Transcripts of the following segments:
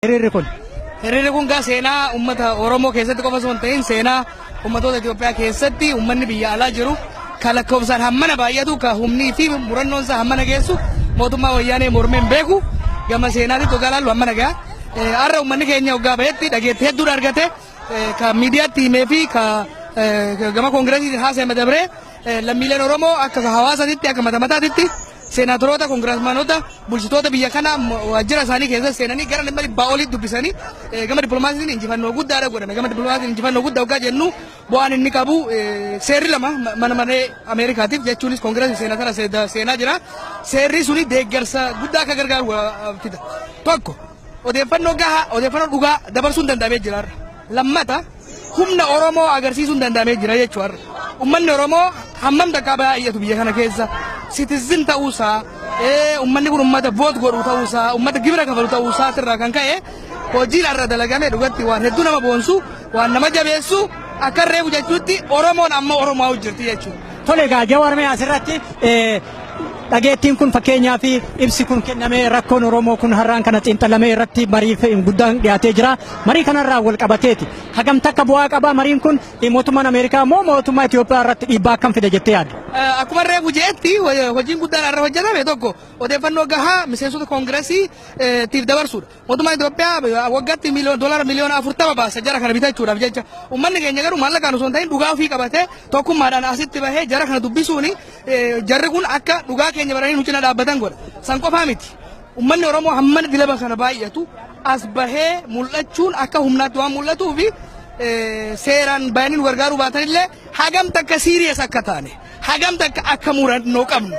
Hiriirri kun. Hiriirri kun gaa seenaa uummata Oromoo keessatti qofa osoo hin ta'in, seenaa uummatoota Itoophiyaa keessatti uummanni biyya alaa jiru ka lakkoofsaan hammana baay'atu, ka humnii fi murannoon isaa hammana geessu, mootummaa Wayyaanee mormeen beeku gama seenaatitti hoggaa laallu hammana ga'a. Har'a uummanni keenya hoggaa bahetti dhageetti hedduudha argate, ka miidiyaatti himee fi ka gama koongiresiitiin haasa'ame dabree, lammiileen Oromoo akka hawaasatitti, akka mata mataatitti seenaatoroota, koongirasmaanota, bulchitoota biyya kana waajjira isaanii keessa seenanii gara 100 olii dubbisanii gama dippiloomaasiitiin injifannoo guddaadha godhame. Gama dippiloomaasiitiin injifannoo guddaa hoggaa jennu, bu'aan inni qabu seerri lama mana maree Ameerikaatiif, jechuunis koongiresii seenatara seenaa jira. Seerri suni deeggarsa guddaa akka gargaaru fida. Tokko, odeeffannoo gahaa, odeeffannoo dhugaa dabarsuun danda'amee jira. Lammata, humna Oromoo agarsiisuun danda'amee jira jechuudha. Uummanni Oromoo hammam takkaa baay'atu biyya kana keessa citizen ta'uusaa, uummanni kun uummata vote godhu ta'uusaa, uummata gibira kafalu ta'uusaa irraa kan ka'e hojiin irra dalagame dhugatti waan hedduu nama boonsu, waan nama jabeessu, akka reefu jechuutti Oromoon amma Oromoo jirti jechuudha. Tole egaa, Jawaar, mee asirratti dhageettiin kun, fakkeenyaa fi ibsi kun kennamee, rakkoon Oromoo kun har'aan kana xiinxalamee irratti marii guddaan dhiyaatee jira. Marii kanarraa wal qabateeti. Hagam takka bu'aa qaba mariin kun? Mootummaan Ameerikaa immoo mootummaa Itoophiyaa irratti dhiibbaa akkam fida jettee yaadda? Akkuma reefu jeetti, hojiin guddaan har'a hojjetame tokko odeeffannoo gahaa miseensota koongiresii tiif dabarsuudha. Mootummaan Itoophiyaa waggaatti doolaara miliyoona 40 baasa jara kana bitachuudhaaf jecha. Uummanni keenya garuu maallaqaan osoo hin ta'in dhugaa ofii qabatee tokkummaadhaan asitti bahee jara kana dubbisuuni jarri kun akka dhugaa keenya baranii nu cina dhaabbatan godha. San qofaa miti. Uummanni Oromoo hammana dilaba kana baay'atu as bahee mul'achuun akka humnaatti waan mul'atuu fi seeraan bayanii nu gargaaruu baatanillee, hagam takka serious akka taane, hagam takka akka murannoo qabnu,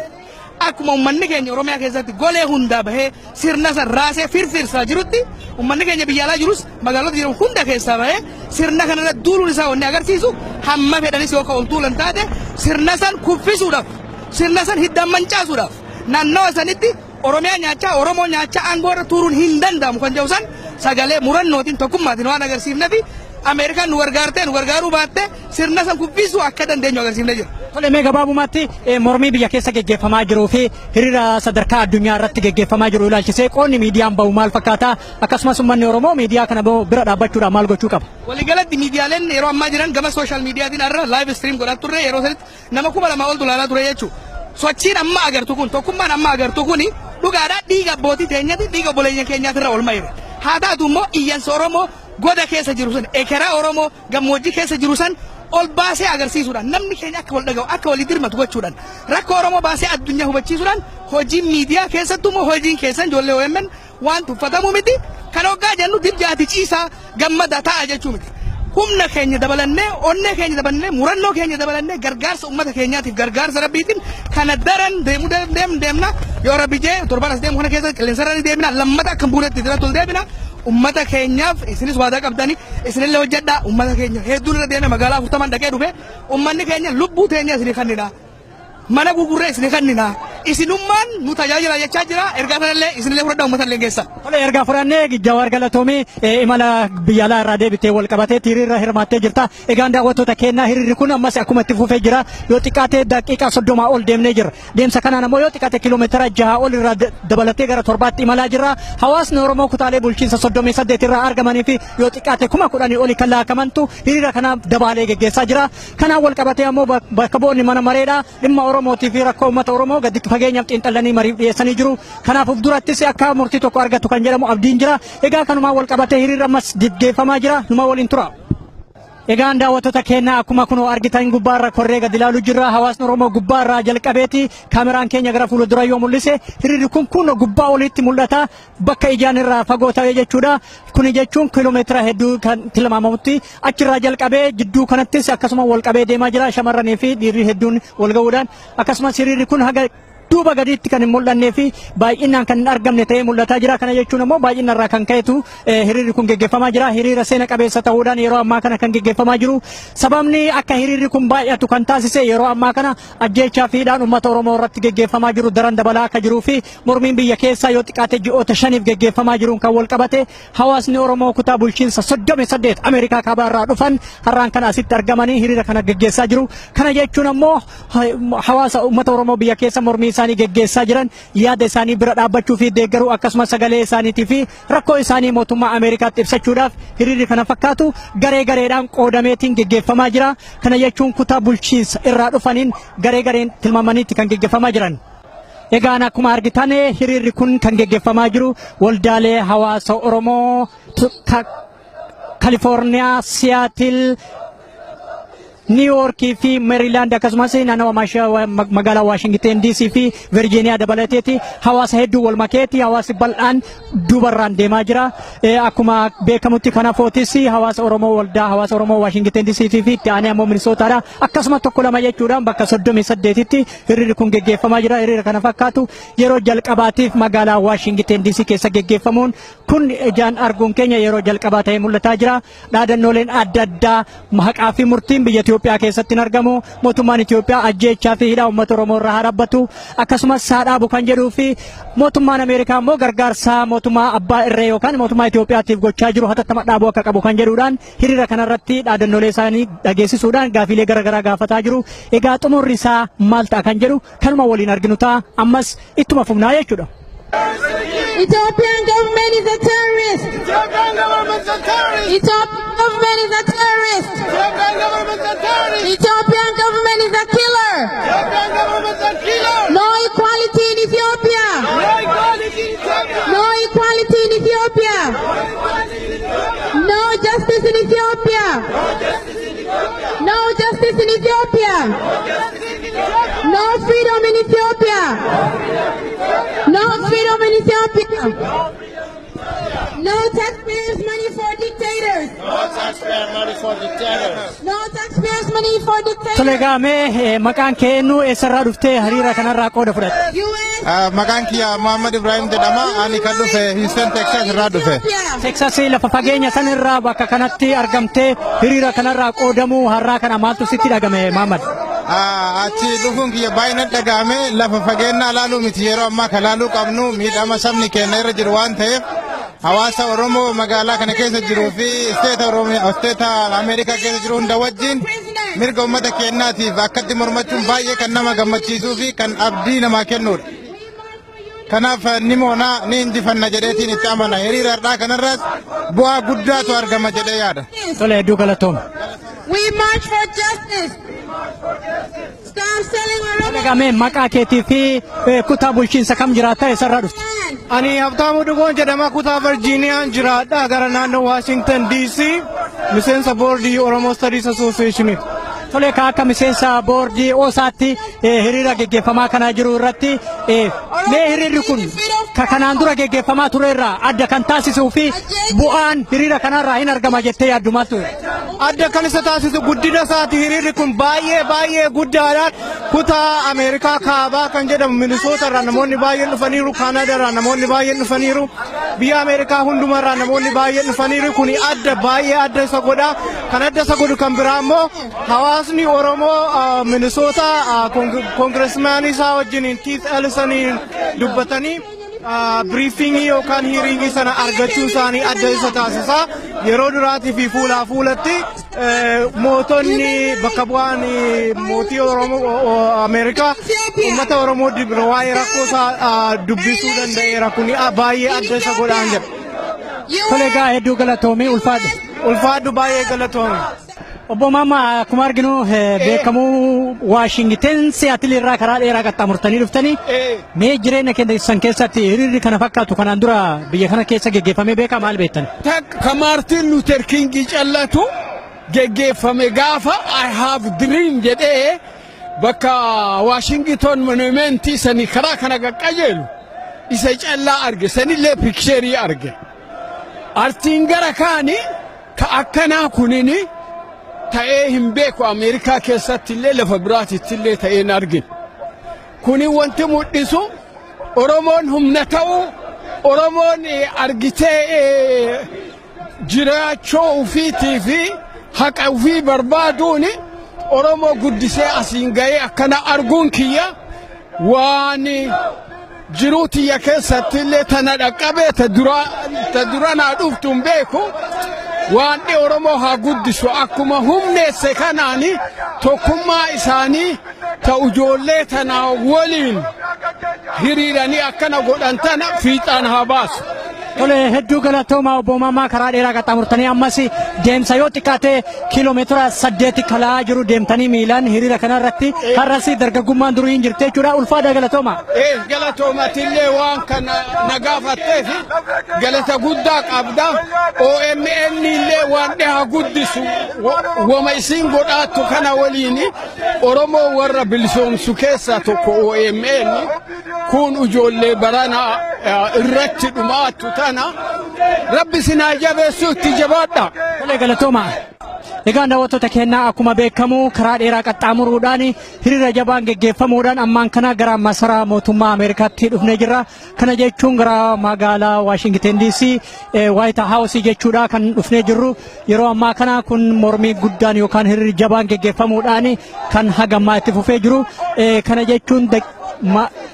akkuma uummanni keenya Oromiyaa keessatti golee hundaa bahee sirna san raasee firfirsaa jirutti, uummanni keenya biyya alaa jirus magaalota jiran hunda keessaa bahee sirna kanarra duuluun isaa wanni agarsiisu, hamma fedhanis yoo ka ol tuulan taate, sirna san kuffisuudhaaf, sirna san hiddaan mancaasuudhaaf, naannawa sanitti Oromiyaa nyaachaa, Oromoo nyaachaa aangoo irra turuun hin danda'amu kan jedhu san sagalee murannootiin, tokkummaatiin waan agarsiifnee fi Ameerikaan nu gargaartee nu gargaaruu baattee sirna san kuffisuu akka dandeenyu agarsiifnee jira. Tole, mee gabaabumatti mormii biyya keessa geggeeffamaa jiruu fi hiriira sadarkaa addunyaa irratti geggeeffamaa jiru ilaalchisee qoonni miidiyaan bahu maal fakkaata? Akkasumas uummanni Oromoo miidiyaa kana bira dhaabbachuudhaan maal gochuu qaba? Waliigalatti miidiyaaleen yeroo ammaa jiran gama social miidiyaatiin har'a live stream godhaa turre. Yeroo sanitti nama 2000 oltu ilaalaa ture jechuudha. Sochiin amma agartu kun, tokkummaan amma agartu kun dhugaadhaa dhiiga abbootii teenyati, dhiiga obboleeyyan keenyaatirra oolmaa jira. Haa taatu immoo iyyansa Oromoo goda keessa jiru san, ekeraa Oromoo gammoojjii keessa jiru san ol baasee agarsiisuudhaan, namni keenya akka wal dhaga'u, akka walii dirmatu gochuudhaan, rakkoo Oromoo baasee addunyaa hubachiisuudhaan, hojiin miidiyaa, keessattuu immoo hojiin keessan ijoollee OMN waan tuffatamu miti. Kan hoggaa jennu dibjaati ciisaa gammada ta'a jechuu miti. Humna keenya dabalannee, onnee keenya dabalannee, murannoo keenya dabalannee, gargaarsa uummata keenyaatiif gargaarsa Rabbiitiin kana daran deemuu deemna. Yoo Rabbi jee torban as deemu kana keessa qilleensarra ni deemina. Lammata akka hin buunetti irratti ol deebina. Uummata keenyaaf isinis waadaa qabdanii isinillee hojjedhaa. Uummata keenya hedduun irra deeme, magaalaa 40 dhaqee dhufe. Uummanni keenya lubbuu teenya isinii kennina. Mana gurgurree isinii kennina. Isinummaan nu tajaajila jechaa jira. Ergaa sanallee isinillee fudhadhaa, uummata illee geessa. Tole, ergaa fudhannee. Jawaar, galatoomii. Imala biyya alaa irraa deebitee wal qabatee hiriirra hirmaattee jirta. Egaan daawwattoota keenyaa, hiriirri kun ammas akkuma itti fufee jira. Yoo xiqqaate daqiiqaa 30 ol deemnee jirra. Deemsa kanaan ammoo yoo xiqqaate kiiloomeetira 6 ol irraa dabalatee gara torbaatti imalaa jirra. Hawaasni Oromoo kutaalee bulchiinsa 38 irraa argamanii fi yoo xiqqaate 10,000 olii kan laakamantu hiriira kanaaf dabaalee geggeessaa jira. Kanaan wal qabatee ammoo bakka bu'oonni mana mareedha dhimma Oromootii fi rakkoo uummata Oromoo gadi fageenyaaf xiinxalanii mariif dhiyeessanii jiru. Kanaaf of durattis akka murtii tokko argatu kan jedhamu abdiin jira. Egaa kanumaan wal qabatee hiriirri ammas geggeeffamaa jira. Numa waliin tura. Egaan daawwattoota keenyaa, akkuma kunoo argitan gubbaarra korree gadi ilaalu jirra. Hawaasni Oromoo gubbaarraa jalqabeeti kaameraan keenya gara fuuldura yoo mul'ise, hiriirri kun gubbaa olitti mul'ata. Bakka ijaan irraa fagoo ta'e jechuudha. Kuni jechuun kiiloomeetira hedduu kan tilmaamamutti achirraa jalqabee jidduu kanattis akkasuma wal qabee deemaa jira. Shamarranii fi dhiirri hedduun wal ga'uudhaan akkasumas hiriirri kun haga duuba gadiitti kan hin mul'annee fi baay'inaan kan hin argamne ta'ee mul'ataa jira. Kana jechuun immoo baay'ina irraa kan ka'etu hiriirri kun geggeeffamaa jira. Hiriira seena qabeessa ta'uudhaan yeroo ammaa kana kan geggeeffamaa jiru. Sababni akka hiriirri kun baay'atu kan taasise, yeroo ammaa kana ajjeechaa fi hidhaan uummata Oromoo irratti geggeeffamaa jiru daran dabalaa akka jiruu fi mormiin biyya keessaa yoo xiqqaate ji'oota 5f geggeeffamaa jiruun kan wal qabate, hawaasni Oromoo kutaa bulchiinsa 38 Ameerikaa kaabaa irraa dhufan har'aan kana asitti argamanii hiriira kana geggeessaa jiru. Kana jechuun ammoo hawaasa uummata Oromoo biyya keessa mormii isaa isaanii geggeessaa jiran yaada isaanii bira dhaabbachuu fi deeggaruu, akkasumas sagalee isaaniitii fi rakkoo isaanii mootummaa Ameerikaatti ibsachuudhaaf hiriirri kana fakkaatu garee gareedhaan qoodameetiin geggeeffamaa jira. Kana jechuun kutaa bulchiinsa irraa dhufaniin garee gareen tilmaamaniitti kan geggeeffamaa jiran. Egaan akkuma argitan hiriirri kun kan geggeeffamaa jiru waldaalee hawaasa Oromoo Kalifoorniyaa, Siyaatil, Niiwoorkii fi Meerilaand, akkasumas naannawa magaalaa Waashingteen DC fi Virgiiniyaa dabalateeti hawaasa hedduu wal makeeti hawaasi bal'aan duubarraan deemaa jira. Akkuma beekamutti kanafootis hawaasa Oromoo, waldaa hawaasa Oromoo Waashingteen DC fi itti aanee ammoo Minisootaadha. Akkasuma tokko lama jechuudhaan bakka 38tti hiriirri kun geggeeffamaa jira. Hiriira kana fakkaatu yeroo jalqabaatiif magaalaa Waashingteen DC keessa geggeeffamuun kun ijaan arguun keenya yeroo jalqabaa ta'ee mul'ataa jira. Dhaadannooleen adda addaa haqaa fi murtiin biyya Itoophiyaa keessatti hin argamu. Mootummaan Itoophiyaa ajjeechaa fi hidhaa uummata Oromoo irraa haa dhaabbatu. Akkasumas haa dhaabu kan jedhuu fi mootummaan Ameerikaa immoo gargaarsa mootummaa abbaa irree yookaan mootummaa Itoophiyaatiif gochaa jiru hatattama dhaabuu akka qabu kan jedhuudhaan hiriira kanarratti dhaadannoolee isaanii dhageessisuudhaan gaafiilee garaagaraa gaafataa jiru. Egaa xumurri isaa maal ta'a kan jedhu kanuma waliin arginu ta'a. Ammas ittuma fufnaa jechuudha. Ethiopian government is a terrorist. Ethiopian government is a terrorist. Ethiopian government is a terrorist. Ethiopian government is a terrorist. Ethiopian government is a killer. Ethiopian government is a killer. No equality in Ethiopia. No equality in Ethiopia. No equality in Ethiopia. No justice in Ethiopia. No justice in Ethiopia. No freedom in Ethiopia. No freedom in Ethiopia. No taxpayers' money for dictators. No taxpayer money for dictators. No taxpayers' money for dictators. Tole, gaamee maqaan kee eenyu? Eessarraa dhuftee hiriira kanarraa qooda fudhatte? U.S. Maqaan kiyya Muhammad Ibrahim jedhama. Ani kan dhufe Houston, Texas irraa dhufe. Texas lafa fageenya sanirraa bakka kanatti argamtee hiriira kanarraa qoodamuu har'aa kana maaltu sitti dhagame, Muhammad? Achi dhufuun kiyya baay'ina dhagahame. Lafa fageenya laaluu miti, yeroo ammaa kan laaluu qabnu miidhama sabni keenya irra jiru waan ta'eef, hawaasa Oromoo magaalaa kana keessa jiruu fi isteeta Oromiyaa, isteeta Ameerikaa keessa jiru hunda wajjin mirga uummata keenyaatiif akkatti mormachuun baay'ee kan nama gammachiisuu fi kan abdii namaa kennudha. Kanaaf ni moonaa, ni injifanna jedheetiin itti amana. Hiriira har'aa kanarraas bu'aa guddaatu argama jedhee yaada. Tole, hedduu galatooma. We march for justice. Stop selling Oromo Egaa maqaa keetii fi kutaa bulchiinsa kam jiraatta, eessarraa dhufte? land. Ani Habtaamuu Dhugoon jedhama, kutaa Virgiiniyaan jiraadha, gara naannoo Washington DC, miseensa boordii Oromo Studies Association. Tole, ka akka miseensa boordii OSAatti hiriira geggeeffamaa kanaa jiru irratti mee hiriirri kun ka kanaan dura geggeeffamaa ture irraa adda kan taasisuu fi bu'aan hiriira kanarraa hin argama jettee yaaddu maaltu? Adda kan isa taasisu guddina isaati. Hiriirri kun baay'ee baay'ee guddaadha. Kutaa Ameerikaa kaabaa kan jedhamu Minisoota irraa namoonni baay'een dhufaniiru. Kaanadaa irraa namoonni baay'een dhufaniiru. Biyya Ameerikaa hundumaa irraa namoonni baay'een dhufaniiru. Kuni adda, baay'ee adda isa godha. Kan adda isa godhu kan biraa immoo hawaasni Oromoo Minisoota congressman isaa wajjin Keith Ellisoniin dubbatanii briefing yookaan hearing sana argachuu isaanii adda isa taasisa. Yeroo duraatii fi fuulaa fuulatti mootonni bakka bu'aan mootii Oromoo Ameerikaa uummata Oromoo dibira waa'ee rakkoo isaa dubbisuu danda'eera. Kuni baay'ee adda isa godhaan jedha. Tole, egaa hedduu galatoomii, ulfaadhu. Ulfaadhu, baay'ee galatoomi. Obbo Maama, akkuma arginu beekamuu Waashingten Siyaatil irraa karaa dheeraa qaxxaamurtanii dhuftanii, mee jireenya keessan keessatti hiriirri kana fakkaatu kanaan dura biyya kana keessa geggeeffamee beekaa, maal beektan? Ka Maartin Luther King callatu geggeeffame gaafa "I have dream" jedhee bakka Washington Monumentii sani karaa kana qaqqajeelu isa callaa arge, sanillee picture arge. Artiin gara kaani ka akkanaa kunini ta'ee hin beeku, Ameerikaa keessatti illee lafa biraatitti illee ta'ee hin argine. Kuni wanti mul'isu Oromoon humna ta'uu, Oromoon argitee jiraachuu ufiitii fi haqa ufii barbaaduun Oromoo guddisee asiin ga'ee akkana arguun kiyya waan jiruu tiyya keessatti illee tana dhaqqabee ta dura naa dhuftu hin beeku. Waan Oromoo haa guddisu, akkuma humneesse kanaani tokkummaa isaanii ta ijoollee tanaa waliin. Hiriiranii akkana godhan tana fiixaan haa baasu. Tole, hedduu galatooma obbo Maammaa. Karaa dheeraa qaxxaamurtanii ammas deemsa yoo xiqqaate kiiloomeetira 8 kalaa jiru deemtanii miilaan hiriira kanarratti har'as dargaggummaan durii hin jirte jechuudha. Ulfaadha, galatooma. Ee, galatoomatillee waan kana na gaafatteef galata guddaa qabda. OMN illee waan dhihaa guddisu wama isiin godhaattu kana waliin Oromoo warra bilisoomsu keessaa tokko OMN kun ijoollee barana irratti dhumaattu tana Rabbi sinaa jabeessu, itti jabaadha. Tole, galatooma. Egaa daawwattoota keenyaa, akkuma beekamu karaa dheeraa qaxxaamuruudhaan hiriira jabaan geggeeffamuudhaan ammaan kana gara masaraa mootummaa Ameerikaatti dhufnee jirra. Kana jechuun gara magaalaa Waashingiten DC, White House jechuudha kan dhufnee jirru. Yeroo ammaa kana kun mormii guddaan yookaan hiriirri jabaan geggeeffamuudhaan kan hagammaa itti fufee jiru. Kana jechuun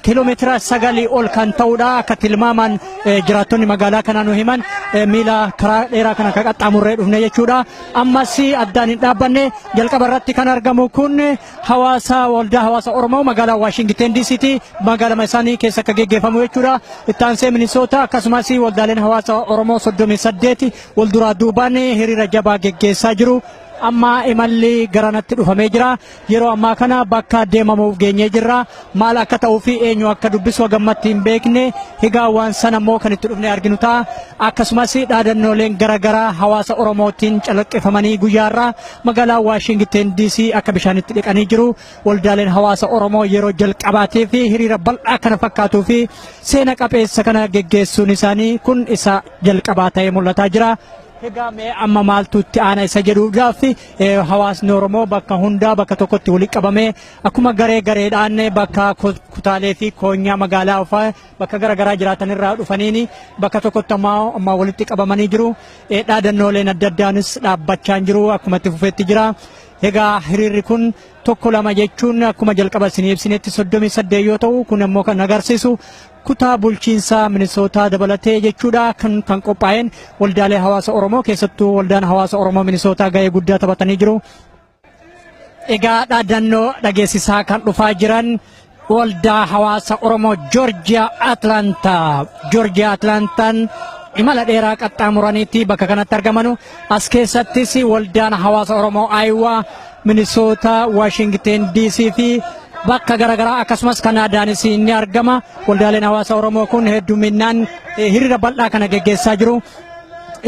kiiloomeetira 9 ol kan ta'udha akka tilmaamaan jiraattonni magaalaa kanaa nu himan, miila karaa dheeraa kana kan qaxxaamurree dhufne jechuudha. Ammas addaan hin dhaabbanne. Jalqaba irratti kan argamu kun hawaasa waldaa hawaasa Oromoo magaalaa Waashingiten DC'ti, magaalama isaanii keessa akka geggeeffamu jechuudha. Ittaansee Minisoota, akkasumas waldaaleen hawaasa Oromoo 38 wal duraa duubaan hiriira jabaa geggeessaa jiru. Amma imalli garanatti dhufamee jira. Yeroo ammaa kana bakka deemamuuf geenyee jirra. Maal akka ta'uu fi eenyu akka dubbisu gammatti hin beekne. Egaa waan sana immoo kan itti dhufnee arginu ta'a. Akkasumas dhaadannooleen garaagaraa hawaasa Oromootiin calaqqifamanii guyyaarraa magaalaa Waashingiten DC akka bishaanitti dhiqanii jiru. Waldaaleen hawaasa Oromoo yeroo jalqabaatii fi hiriira bal'aa kana fakkaatuu fi seena qabeessa kana geggeessuun isaanii kun isa jalqabaa ta'ee mul'ataa jira. Egaa mee amma maaltu itti aana isa jedhuudhaaf hawaasni Oromoo bakka hundaa bakka tokkotti walitti qabamee akkuma garee gareedhaan bakka kutaalee fi koonyaa magaalaa ofaa bakka garaagaraa jiraatan irraa dhufaniin bakka tokkotti amma walitti qabamanii jiru. Dhaadannooleen adda addaanis dhaabbachaa jiru, akkuma itti fufeetti jira. Egaa hiriirri kun tokko lama jechuun akkuma jalqaba isinii ibsinetti 38 yoo ta'u, kun immoo kan agarsiisu kutaa bulchiinsaa Minisootaa dabalatee jechuudha kan qophaa'een waldaalee hawaasa Oromoo, keessattuu waldaan hawaasa Oromoo Minisootaa gahee guddaa taphatanii jiru. Egaa dhaadannoo dhageessisaa kan dhufaa jiran waldaa hawaasa Oromoo Joorjiyaa Atlaantaa. Joorjiyaa Atlaantaan imala dheeraa qaxxaamuraniiti bakka kanatti argamanu. As keessattis waldaan hawaasa Oromoo Ayiwaa, Minisoota, Waashingten DC fi bakka garaagaraa akkasumas Kanaadaanis ni argama. Waldaaleen hawaasa Oromoo kun hedduminaan hiriira bal'aa kana geggeessaa jiru.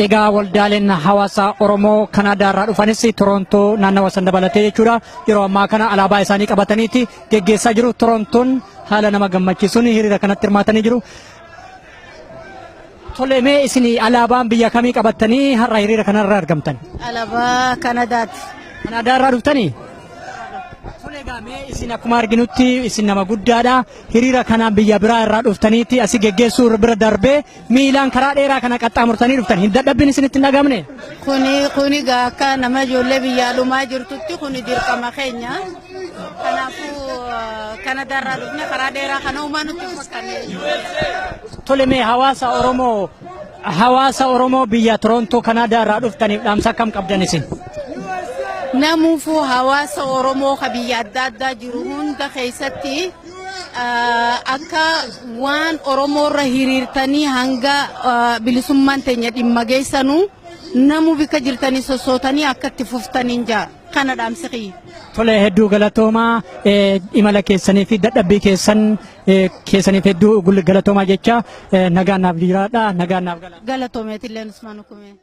Egaa waldaaleen hawaasa Oromoo Kanaadaa irraa dhufanis Torontoo naannawa san dabalatee jechuudha. Yeroo ammaa kana alaabaa isaanii qabataniiti geggeessaa jiru. Torontoon haala nama gammachiisuun hiriira kanatti hirmaatanii jiru. Tole, mee isin alaabaan biyya kamii qabattanii har'a hiriira kanarra argamtan? Alaabaa Kanadaati. Kanaadaa irraa dhuftanii? Tole, egaa mee isin akkuma arginutti isin nama guddaadha. Hiriira kanaan biyya biraa irraa dhuftaniiti asii geggeessuu bira darbee miilaan karaa dheeraa kana qaxxaamurtanii dhuftan. Hin dadhabbiin isinitti hin dhagamne? Kuni gaa akka nama ijoollee biyyaa dhumaa jirtutti kuni dirqama keenya. Kanaafuu Kanadaarraa dhufne karaa dheeraa kana uumaa nutti fakkaanne. Tole, mee hawaasa Oromoo biyya Torontoo Kanaadaa irraa dhuftaniif dhaamsa akkam qabdan isin? Namuufuu hawaasa Oromoo ka biyya adda addaa jiru hunda keessatti akka waan Oromoo irra hiriirtanii hanga bilisummaan teenya dhimma geessanuu namuu bikka jirtanii sossootanii akka itti fuftaniin jaa kana dhaamsi kiyya. Tole, hedduu galatoomaa. Imala keessanii fi dadhabbii keessaniif hedduu galatoomaa jecha nagaan naaf jiraadha, nagaan naaf gala. Galatoomeetillee Usmaan Hukumee.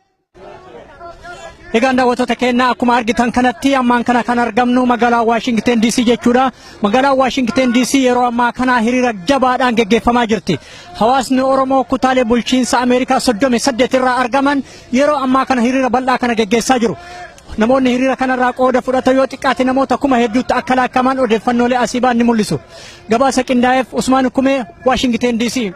Egaan daawwattoota keenya, akkuma argitan kanatti ammaan kana kan argamnu magaalaa Waashingten DC jechuudha. Magaalaa Waashingten DC yeroo ammaa kana hiriira jabaadhaan geggeeffamaa jirti. Hawaasni Oromoo kutaalee bulchiinsa Ameerikaa 38 irraa argaman yeroo ammaa kana hiriira bal'aa kana geggeessaa jiru. Namoonni hiriira kanarraa qooda fudhatan yoo xiqqaate namoota kuma hedduutti akka laakkaman odeeffannoolee asii ba'an ni mul'isu. Gabaasa qindaa'eef Usmaan Kumee, Waashingten DC.